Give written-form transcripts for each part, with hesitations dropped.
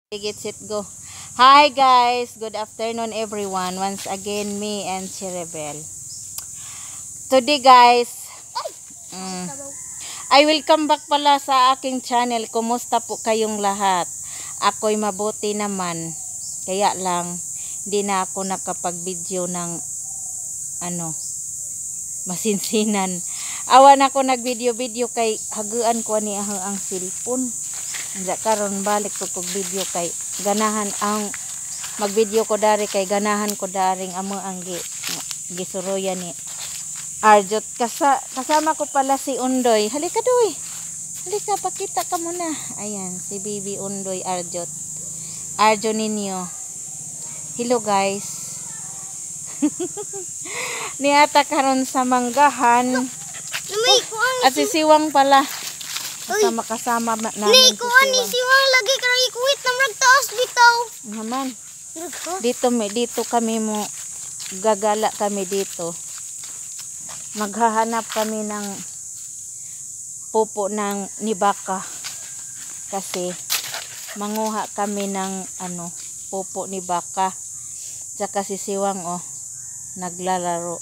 Get set go. Hi guys, good afternoon everyone. Once again, me and Cheribel. Today guys, I will come back pala sa aking channel. Kumusta po kayong lahat? Ako'y mabuti naman. Kaya lang, hindi na ako nakapag-video ng ano, masinsinan. Awan ako nag-video-video kay haguan ko ni ang cellphone. Unsa karon balik ko kog video kay ganahan ang mag-video ko dari kay ganahan ko daring amo ang gisuroyan ni Arjot. Kasama ko pala si Undoy. Halika doy. Halika, pakita ka muna. Ayan, si Baby Undoy Arjot. Arjo ninyo. Hello guys. Niata karon sa manggahan. At si Siwang pala. Kasama kasama namin Ni si kuan ni Siwang. Siwang lagi kanang ikuwit na murag taas bitaw. Naman. Dito kami mo gagala kami dito. Maghahanap kami ng pupo ng ni baka. Kasi manguha kami ng ano, pupo ni baka. Tsaka si Siwang oh, naglalaro.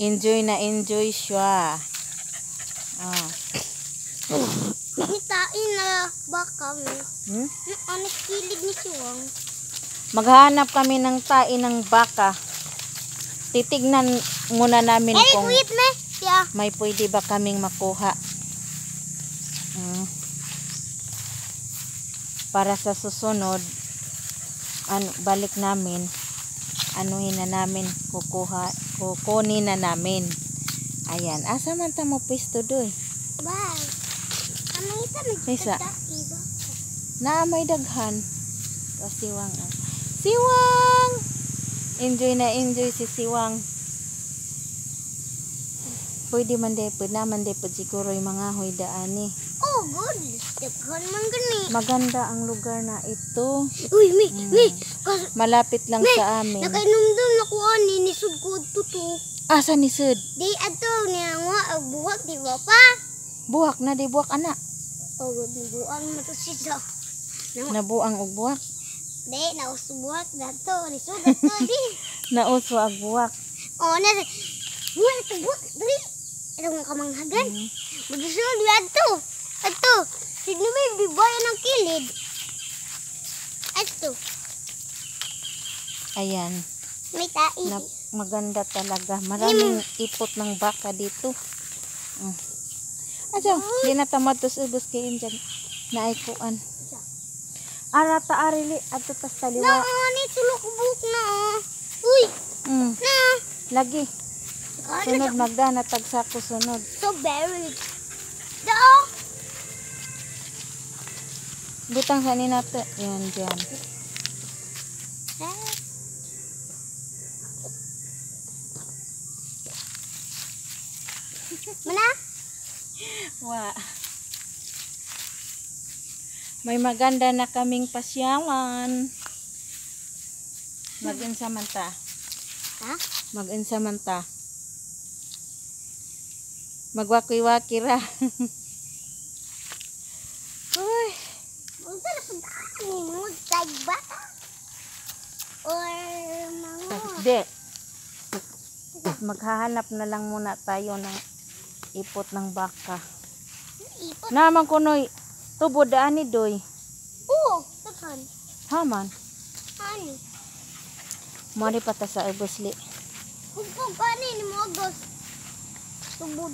Enjoy na enjoy siya. Ah. Ni tain na baka mi. Hmm? Ano kilid ni Siwang? Maghahanap kami ng tae ng baka. Titignan muna namin Ay, kung kuwit me. Yeah. may pwede ba kaming makuha. Para sa susunod, ano, balik namin, anuhin na namin, kukunin na namin. Ayan, asa man ta mo pwesto doy? Bye. Ano ita Isa. nagtatai ba? Na may daghan. O, Siwang. Oh. Siwang! Enjoy na enjoy si Siwang. Pwede man de, pwede naman de, pwede siguro yung mga hoy daan eh. Oh, good. Daghan man gani. Maganda ang lugar na ito. Uy, mi, mi. Kas, Malapit lang Mi, sa amin. Nakainumdum na ko ani ni sugod to to. Asa ni Sud? Di ato niya nga og buhak di ba pa? Buhak na di buhak ana. Oh, good buang mo to siya. Nabuang og buhak. Di nauso buhak dato ni sugod to di. Nauso ang buhak. Oh, na wala to buhak dili. Atong kamanghagan. Magsunod di ato. Ato. Signo may bibayan ang kilid. Ato. Ayan. May tai. Na, maganda talaga. Maraming ipot ng baka dito. Aso, di na tamad tos ubos kay injan. Naikuan. Ara ta arili adto tas Na, taliwa. ni tulo ko buhok na. Oh. Uy, na. Lagi. Sunod magda na tagsako sunod. So very. Dao. Butang sa ni nato. Yan diyan. Mana? Wa. May maganda na kaming pasyawan. Mag-unsa man ta. Ha? Mag-unsa man ta. Magwaki-waki ra. Uy. Unsa na pud ani mga ba? Or mga Di. Maghahanap na lang muna tayo ng ipot ng baka. Ipot. Naman kunoy tubo daan ni doy. Oo, daghan. Haman. Ani. Mari pa ta sa ubos li. Hugpog ani ni mo agos. Tubod.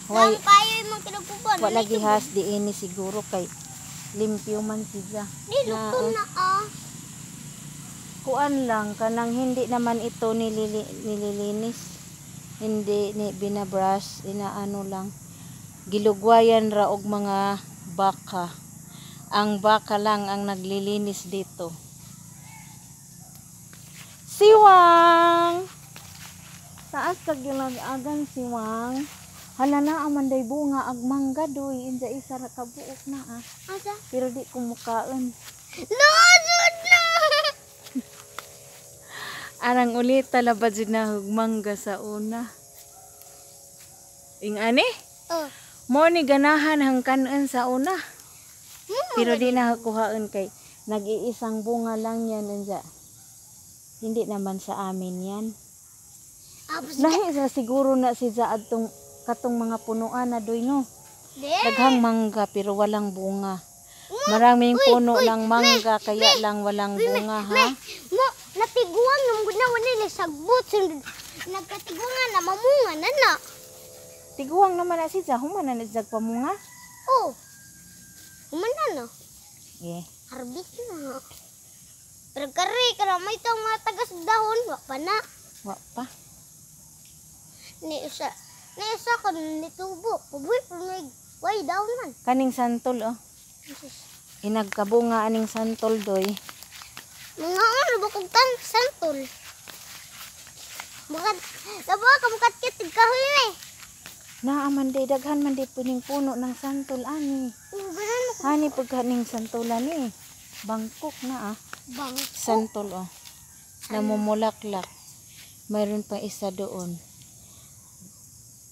Way, Lang payo imong kinukuban. wala gihas di ini siguro kay limpyo man siya. Di lukton na ah. Kuan lang kanang hindi naman ito nililinis. Hindi ni binabrush, inaano lang. Gilugwayan ra og mga baka. Ang baka lang ang naglilinis dito. Siwang! Taas kag gilagagan Siwang. Hala na amanday bunga ag mangga doy inja isa ra ka buok na ah. Asa? Pero di ko mukaon. No, jud na. Arang ulit talaba jud na hug mangga sa una. Ing ani? Oh. Mo ni ganahan hang kanon sa una. Mo Pero di na kuhaon kay nag-iisang bunga lang yan unsa. Hindi naman sa amin yan. Apos Lahi sa siguro na si Zaad tong katong mga punuan na doy, no. di. Daghang mangga pero walang bunga. Maraming Uy, puno uy, ng mangga kaya lang walang bunga, ha. Me, mo natiguan ng gud na wala nila sagbot sunod. Nagkatiguan na mamunga na na. Tiguang naman na si Za, human na na siya pamunga. Oh. Human na no. Yeah. Harvest na. Pero kare kara may tong mga tagas dahon wa pa na. Wa pa. Ni isa kon nitubo. Pabuhi pa may way dahon man. Kaning santol, oh. Jesus. Inagkabunga aning santol doy. Mga ano ba kung tan santol? Mukat, labo ka mukat kitig kahoy eh. Naa man day daghan man day puning puno ng santol ani. Oh, ganun mo. Ani pagkaning santolan ni. Bangkok na ah. Bang. Santol, oh. Namumulaklak. Mayroon pa isa doon.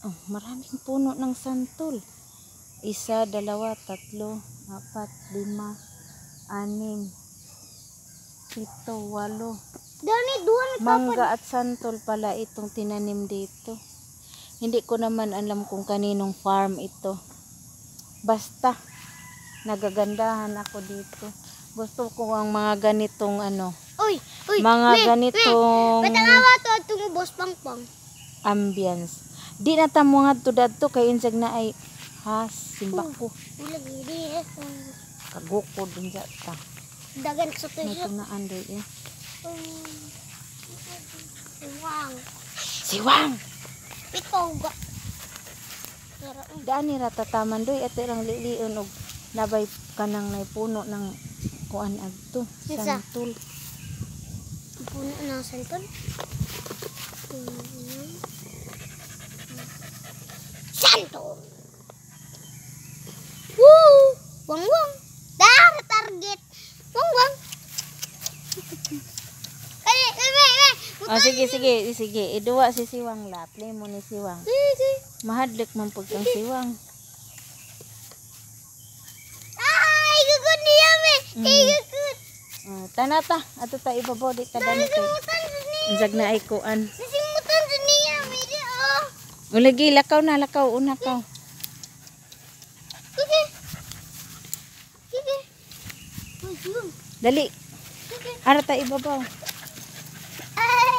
Oh, maraming puno ng santol. Isa, dalawa, tatlo, apat, lima, anim, pito, walo. Dani duha na Mangga at santol pala itong tinanim dito. Hindi ko naman alam kung kaninong farm ito. Basta, nagagandahan ako dito. Gusto ko ang mga ganitong ano, Uy, uy. mga me, ganitong Me. Patangawa to atong boss pangpang. Ambience. Di na ta mo nga to dadto kay insag na ay ha simbako Ulag hindi eh. kagukod unsa ta. Dagan sa May tuyo. tunaan doy eh. Wang. Siwang. Pito ga. Pero Daan ni ratataman doy at irang lilion og nabay kanang nay puno ng kuan adto Kinsa? santol. Puno ng santol. Puno ng santol. Woo! Wang wang. Dar target. Wang wang. Ay, ay, ay, ay. Oh, sige, sige, sige. Iduwa si Siwang la. Play mo ni Siwang. Sige. Mahadlok man pud kang Siwang. Ay, gugud niya me. Ay, gugud. Oh, tanata, ato ta ibabaw di ta dani kay. Nasimutan sa niya. Insag na ay kuan. Nasimutan sa niya me. Di, oh. Ulagi lakaw na lakaw una ka. Sige. Sige. Uy, yun. Dali. Sige. Ara ta ibabaw. Ay.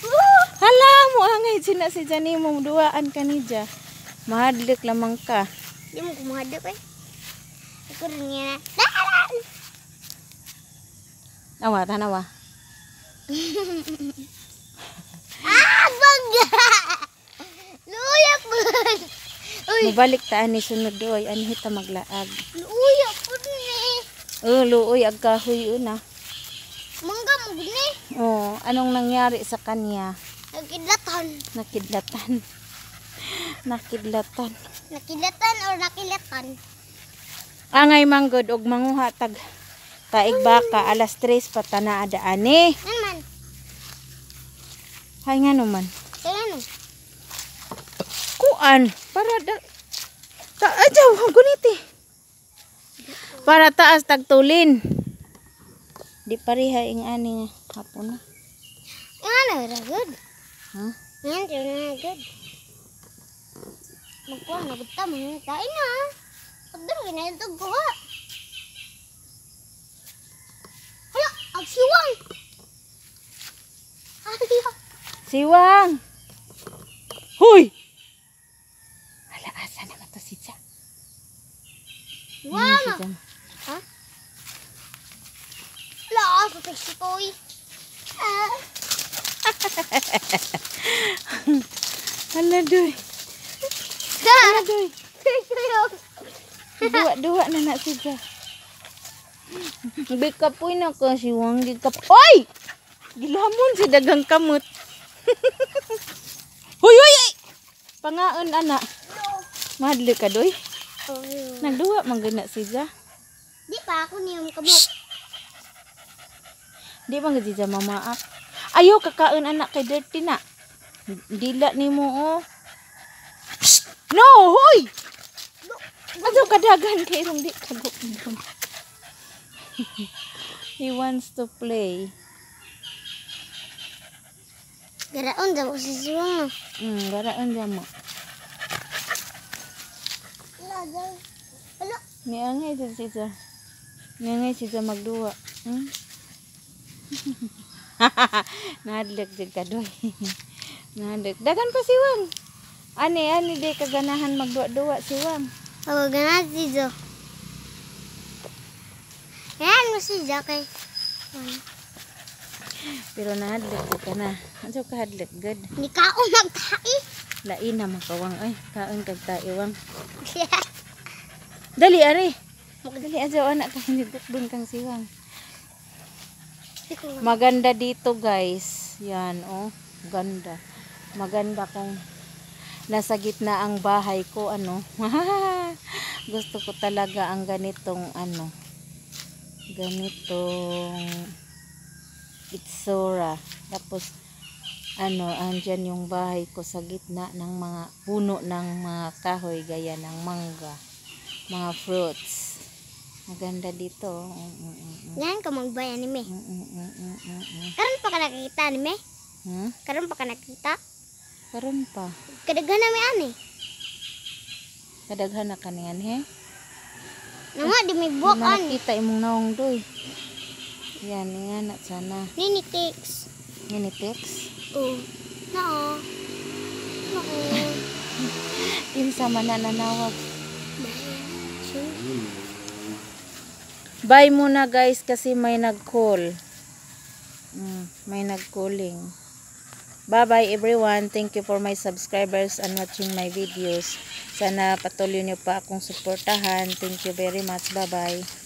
Woo! Hala mo angay sina si Jani mo duwaan kanija. Mahadlok lamang ka. Di mo kumahadlok eh. Ako rin niya na. Awa, tanawa. Ah! Bangga! Luya po! Uy! Mubalik ta ani sunod doy anhi ta maglaag. Luya po ni! Oh, luoy ag kahoy una. Mangga mo gini. Oh, anong nangyari sa kanya? Nakidlatan. Nakidlatan. Nakidlatan. Nakidlatan or nakilatan? Angay manggod og manguha tag taig baka alas 3 pa tanaa daani. Ano man? Hay nga naman. Kaya ano? Kuan para da ta adyaw guniti. Para taas tagtulin. Di pareha ing ani nga hapon na. Ano? Good. Ha? Yan, na good. Magkuha na gud ta mga kain na. Pagdaro ginayantog ko ha. Hala, ang siwang. Hala. Siwang. Huy. Hala, asa naman to si Cha? Wang. Si Cha. Ha? Hala, asa tayo si Toy. Ah. Hala doy. Hala doy. Duwa-duwa na na si Cha. Bikapoy na ka siwang gikap. Oy! Gilamon si dagang kamot. Huy, huy, ay! Pangaon ana. Madli ka doy. Nagduwa man gud na si Ja. Di pa ako niyong kamot. Di man gud si Ja mamaak. Ayaw kakaon anak kay dirty na. Dila nimo oh. Shh! No, hoy! Adto kadagan kay rong di kagukdon. He wants to play. Garaon daw si Siwang, no. Garaon dyan mo. Wala daw. Wala. Niangay siya siya. Niangay siya magduwa. Nahadlok jud ka, doy. Nahadlok. Dagan pa, Siwang. Ani, ani di kaganahan magduwa-duwa, Siwang. Ako ganahan si Jo. Yan mo si Jo kay. Pero nahadlok jud ka na. Ano ka hadlok good? Ni kaon nagtai. Lain na makawang ay. Kaon kag taiwang. Dali ari. Dali adyo anak ka hindi dun kang Siwang. Maganda dito, guys. Yan oh, ganda. Maganda kung nasa gitna ang bahay ko, ano. Gusto ko talaga ang ganitong ano. Ganitong itsura. Tapos ano, andyan yung bahay ko sa gitna ng mga puno ng mga kahoy gaya ng mangga, mga fruits. Maganda dito, oh. Yan ka magbay anime. Karon pa ka nakita anime? Hmm? Karon pa ka nakita? Karon pa. Kadaghan na may ani. Kadaghan na kaniyan he. Nga di may buwak Di ani. makita imong naong, doy. Yan, yan na sana. Nini text. Ngini text. Oh. Nao. Nao. Kinsa man na nanawag. Sure. Bye muna, guys, kasi may nag-call. May nag-calling. Bye-bye, everyone. Thank you for my subscribers and watching my videos. Sana patuloy niyo pa akong suportahan. Thank you very much. Bye-bye.